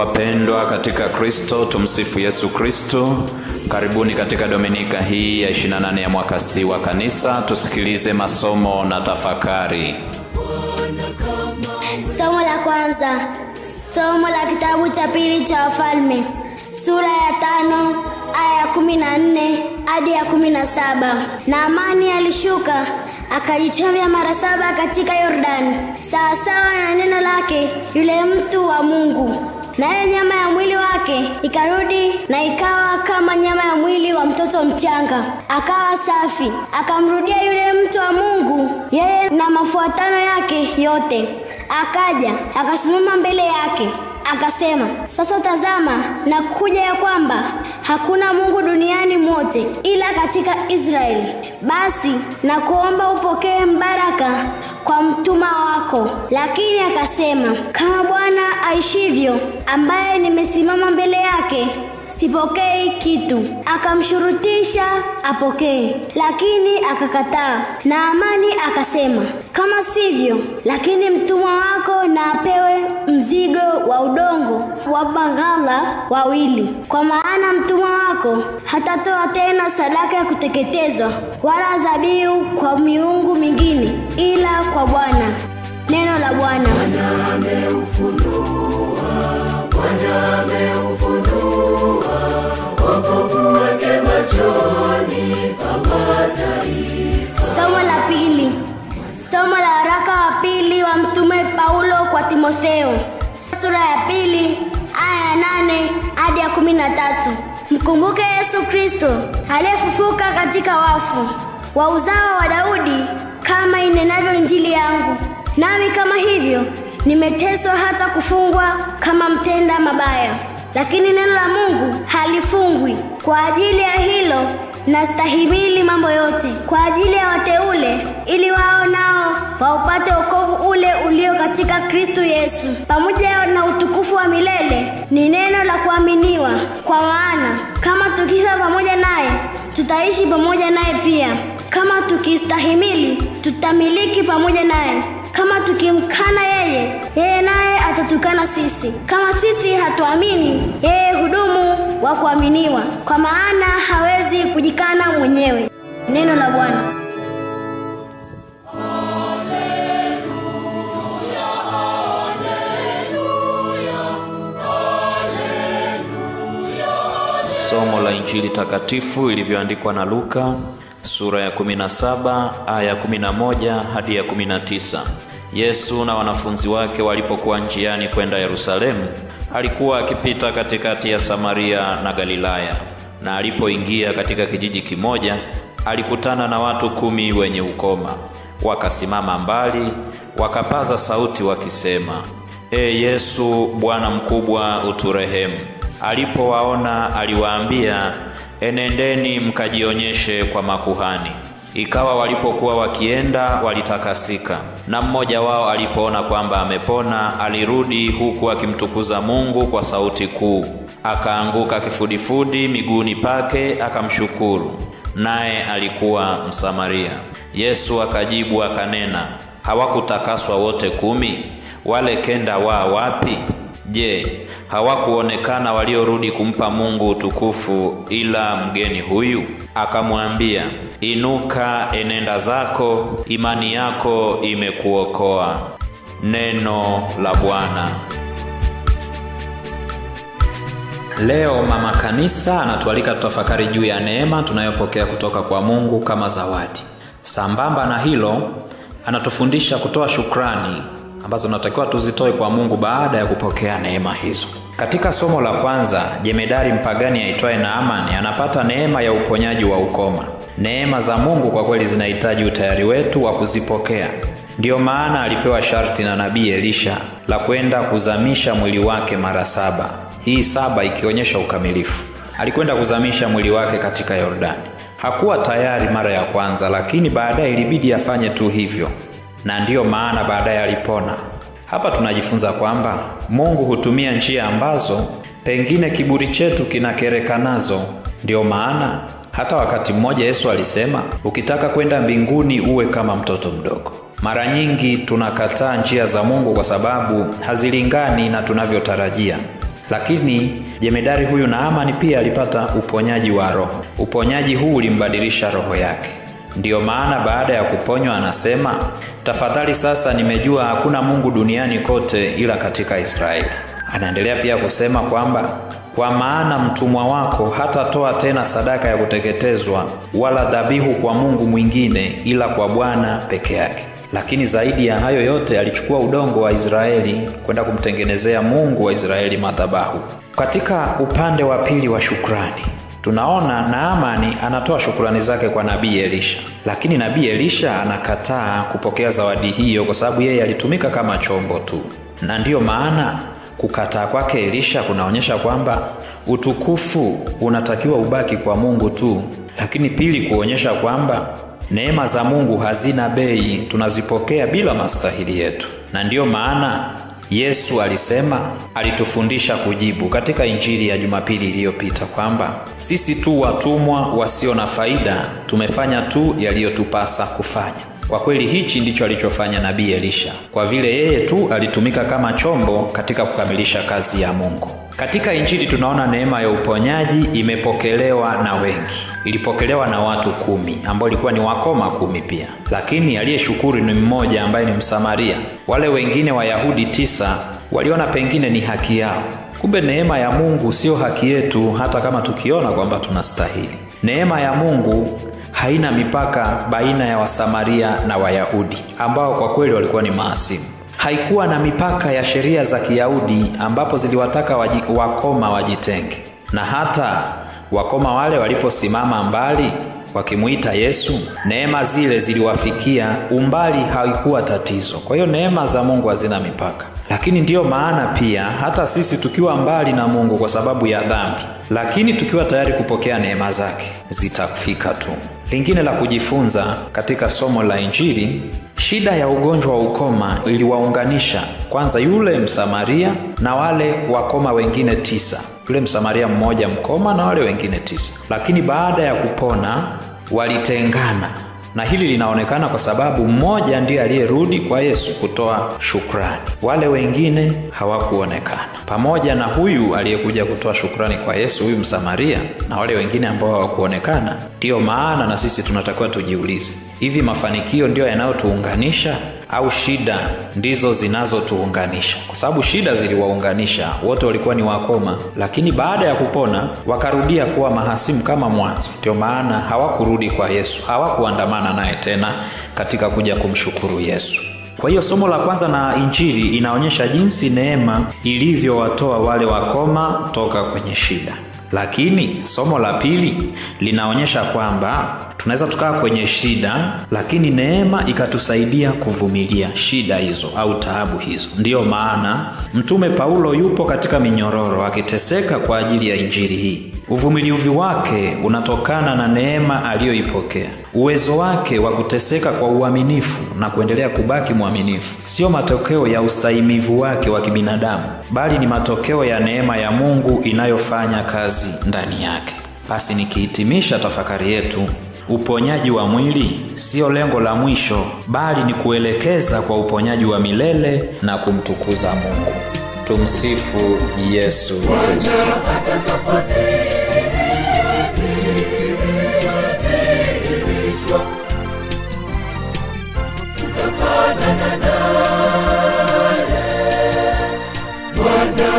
Wapendwa katika Kristo, tumsifu Yesu Kristo. Karibuni katika Dominika hii ya 28 ya mwaka C wa Kanisa. Tusikilize masomo na tafakari. Somo la kwanza, somo la kitabu cha pili cha Wafalme, sura ya 5 aya ya 14 hadi ya 17. Naamani alishuka akajichovya mara 7 katika Yordani, sawa sawa na neno lake yule mtu wa Mungu. Nayo nyama ya mwili wake ikarudi na ikawa kama nyama ya mwili wa mtoto mchanga, akawa safi. Akamrudia yule mtu wa Mungu, yeye na mafuatano yake yote. Akaja akasimama mbele yake, akasema, sasa tazama, nakuja ya kwamba hakuna Mungu duniani mote ila katika Israeli. Basi nakuomba upokee mbaraka kwa mtuma wako. Lakini akasema, kama Bwana aishivyo, ambaye nimesimama mbele yake, sipokei kitu. Akamshurutisha apokee, lakini akakataa. Naamani akasema, kama sivyo, lakini mtumwa wako na apewe mzigo wa udongo wa baghala 2, kwa maana mtumwa wako hatatoa tena sadaka ya kuteketezwa wala dhabihu kwa miungu mingine ila kwa Bwana. Neno la Bwana. Bwana ameufunua, Bwana ameufunua wokovu wake machoni pa mataifa. Somo la pili, somo la waraka wa pili wa Mtume Paulo kwa Timotheo, sura ya 2 aya ya 8 hadi ya 13. Mkumbuke Yesu Kristo aliyefufuka katika wafu, wa uzao wa Daudi, kama inenavyo Injili yangu. Nami kama hivyo nimeteswa hata kufungwa kama mtenda mabaya, lakini neno la Mungu halifungwi. Kwa ajili ya hilo nastahimili mambo yote, kwa ajili ya wateule, ili wao nao waupate wokovu ule ulio katika Kristo Yesu, pamoja na utukufu wa milele. Ni neno la kuaminiwa, kwa maana kama tukifa pamoja naye, tutaishi pamoja naye pia. Kama tukistahimili, tutamiliki pamoja naye. Kama tukimkana yeye, yeye naye atatukana sisi. Kama sisi hatuamini, yeye hudumu wa kuaminiwa, kwa maana hawezi kujikana mwenyewe. Neno la Bwana. Haleluya, haleluya, haleluya. Somo la Injili takatifu ilivyoandikwa na Luka, sura ya 17 aya 11 hadi ya 19. Yesu na wanafunzi wake walipokuwa njiani kwenda Yerusalemu, alikuwa akipita katikati ya Samaria na Galilaya. Na alipoingia katika kijiji kimoja, alikutana na watu 10 wenye ukoma. Wakasimama mbali, wakapaza sauti wakisema, E Yesu, Bwana mkubwa, uturehemu. Alipowaona aliwaambia, enendeni mkajionyeshe kwa makuhani. Ikawa walipokuwa wakienda walitakasika. Na mmoja wao alipoona kwamba amepona, alirudi huku akimtukuza Mungu kwa sauti kuu. Akaanguka kifudifudi miguuni pake akamshukuru. Naye alikuwa Msamaria. Yesu akajibu akanena, hawakutakaswa wote 10? Wale 9 wa wapi? Je, hawakuonekana waliorudi kumpa Mungu utukufu ila mgeni huyu? Akamwambia, inuka, enenda zako, imani yako imekuokoa. Neno la Bwana. Leo Mama Kanisa anatualika tutafakari juu ya neema tunayopokea kutoka kwa Mungu kama zawadi. Sambamba na hilo, anatufundisha kutoa shukrani ambazo tunatakiwa tuzitoe kwa Mungu baada ya kupokea neema hizo. Katika somo la kwanza, jemedari mpagani aitwaye Naamani anapata neema ya uponyaji wa ukoma. Neema za Mungu kwa kweli zinahitaji utayari wetu wa kuzipokea. Ndiyo maana alipewa sharti na nabii Elisha la kwenda kuzamisha mwili wake mara 7. Hii 7 ikionyesha ukamilifu. Alikwenda kuzamisha mwili wake katika Yordani. Hakuwa tayari mara ya kwanza, lakini baadaye ilibidi afanye tu hivyo. Na ndiyo maana baadaye alipona. Hapa tunajifunza kwamba Mungu hutumia njia ambazo pengine kiburi chetu kinakereka nazo. Ndiyo maana hata wakati mmoja Yesu alisema, ukitaka kwenda mbinguni uwe kama mtoto mdogo. Mara nyingi tunakataa njia za Mungu kwa sababu hazilingani na tunavyotarajia. Lakini jemedari huyu Naamani pia alipata uponyaji wa roho. Uponyaji huu ulimbadilisha roho yake. Ndiyo maana baada ya kuponywa anasema, tafadhali sasa nimejua hakuna Mungu duniani kote ila katika Israeli. Anaendelea pia kusema kwamba kwa maana mtumwa wako hatatoa tena sadaka ya kuteketezwa wala dhabihu kwa Mungu mwingine ila kwa Bwana peke yake. Lakini zaidi ya hayo yote alichukua udongo wa Israeli kwenda kumtengenezea Mungu wa Israeli madhabahu. Katika upande wa pili wa shukrani, tunaona Naamani anatoa shukrani zake kwa nabii Elisha. Lakini nabii Elisha anakataa kupokea zawadi hiyo kwa sababu yeye alitumika kama chombo tu. Na ndiyo maana kukataa kwake Elisha kunaonyesha kwamba utukufu unatakiwa ubaki kwa Mungu tu. Lakini pili, kuonyesha kwamba neema za Mungu hazina bei, tunazipokea bila mastahili yetu. Na ndiyo maana Yesu alisema, alitufundisha kujibu katika Injili ya Jumapili iliyopita kwamba sisi tu watumwa wasio na faida, tumefanya tu yaliyotupasa kufanya. Kwa kweli hichi ndicho alichofanya nabii Elisha, kwa vile yeye tu alitumika kama chombo katika kukamilisha kazi ya Mungu. Katika Injili tunaona neema ya uponyaji imepokelewa na wengi. Ilipokelewa na watu 10 ambao walikuwa ni wakoma 10 pia. Lakini aliyeshukuru ni mmoja ambaye ni Msamaria. Wale wengine Wayahudi 9 waliona pengine ni haki yao. Kumbe neema ya Mungu sio haki yetu, hata kama tukiona kwamba tunastahili. Neema ya Mungu haina mipaka baina ya Wasamaria na Wayahudi ambao kwa kweli walikuwa ni maasimu. Haikuwa na mipaka ya sheria za Kiyahudi ambapo ziliwataka wakoma wajitenge. Na hata wakoma wale waliposimama mbali wakimuita Yesu, neema zile ziliwafikia, umbali haikuwa tatizo. Kwa hiyo neema za Mungu hazina mipaka. Lakini ndiyo maana pia hata sisi tukiwa mbali na Mungu kwa sababu ya dhambi, lakini tukiwa tayari kupokea neema zake, zitafika tu. Lingine la kujifunza katika somo la Injili, shida ya ugonjwa wa ukoma iliwaunganisha kwanza yule Msamaria na wale wakoma wengine 9. Yule Msamaria mmoja mkoma na wale wengine 9. Lakini baada ya kupona walitengana. Na hili linaonekana kwa sababu mmoja ndiye aliyerudi kwa Yesu kutoa shukrani. Wale wengine hawakuonekana. Pamoja na huyu aliyekuja kutoa shukrani kwa Yesu, huyu Msamaria, na wale wengine ambao hawakuonekana. Ndiyo maana na sisi tunatakiwa tujiulize, hivi mafanikio ndio yanayotuunganisha au shida ndizo zinazotuunganisha? Kwa sababu shida ziliwaunganisha, wote walikuwa ni wakoma, lakini baada ya kupona wakarudia kuwa mahasimu kama mwanzo. Ndio maana hawakurudi kwa Yesu, hawakuandamana naye tena katika kuja kumshukuru Yesu. Kwa hiyo somo la kwanza na Injili inaonyesha jinsi neema ilivyowatoa wale wakoma toka kwenye shida. Lakini somo la pili linaonyesha kwamba tunaweza tukaa kwenye shida, lakini neema ikatusaidia kuvumilia shida hizo au taabu hizo. Ndiyo maana Mtume Paulo yupo katika minyororo akiteseka kwa ajili ya Injili hii. Uvumilivu wake unatokana na neema aliyoipokea. Uwezo wake wa kuteseka kwa uaminifu na kuendelea kubaki mwaminifu sio matokeo ya ustahimivu wake wa kibinadamu, bali ni matokeo ya neema ya Mungu inayofanya kazi ndani yake. Basi nikihitimisha tafakari yetu, uponyaji wa mwili sio lengo la mwisho, bali ni kuelekeza kwa uponyaji wa milele na kumtukuza Mungu. Tumsifu Yesu Kristo. Tutafanana naye Bwana.